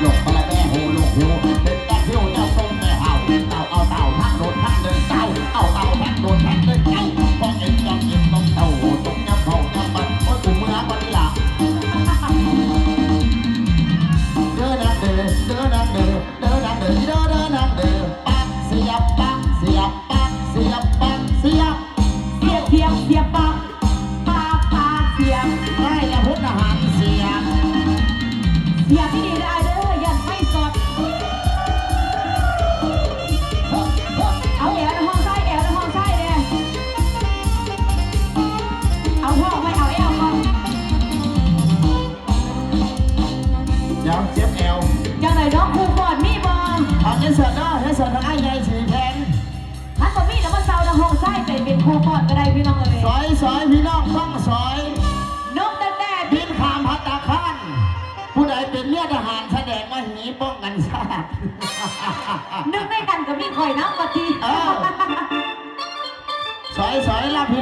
ລູກປະລະແມ່ໂຫລູກໂຫ ເປັນຕາຊິວຍາມຕົງແມ່ເຮົາ ເຕົ້າເອົາເຕົ້າທັງໂດດທັງເດີນເຕົ້າ ເອົາເຕົ້າທັງໂດດທັງເດີນເຈົ້າ ພໍເອັນຍອມເອັນຕົງເຕົ້າ ຕົງຍາມເຂົ້າຍາມມັນ ໂອ້ຍ ກູເມືອກ່ອນນີ້ລະ ເດີນາງເດີ ເດີນາງເດີ ເດີນາງເດີ ເດີ ເດີນາງເດີ ປັກ ສຽບ ປັກ ສຽບ ປັກ ສຽບ ປັກ ສຽບ ສຽບ ສຽບ ສຽບ ປັກ ປາກ ປາກ ສຽບ ໄດ້ລະພຸດອາຫານສຽບ ສຽບອີ່ຫຼີເດີອ້າຍເດີ ຢ້ານໄຟຊັອດ ເອົາແອວນະຫ້ອງຊ້າຍ ແອວນະຫ້ອງຊ້າຍແດ່ ເອົາຫ້ອງໄວ້ ເອົາແອວກ່ອນ ດຽວເຈັບແອວ ຈັ່ງໃດເນາະ ຄູ່ຟ້ອນມີບໍ່? ເອົາ ເຮັດສວນເດີ ເຮັດສວນທາງອ້າຍໃຫຍ່ສີແພງ ຄັນບໍ່ມີລະມາເຊົ່ານະຫ້ອງຊ້າຍໄປເປັນຄູ່ຟ້ອນກໍໄດ້ພີ່ນ້ອງເອີຍ ສອຍ ສອຍ ພີ່ນ້ອງຟັງສອຍ ນົກຕັ້ງແຕ່ບິນຂ້າມພັດຕາຄານ ຜູ້ໃດເປັນເມຍທະຫານສະແດງມະຫີປ້ອງກັນຊາດ ໜຶ່ງໃນນັ້ນກໍມີຂ້ອຍນຳວ່າຕິ ເອີ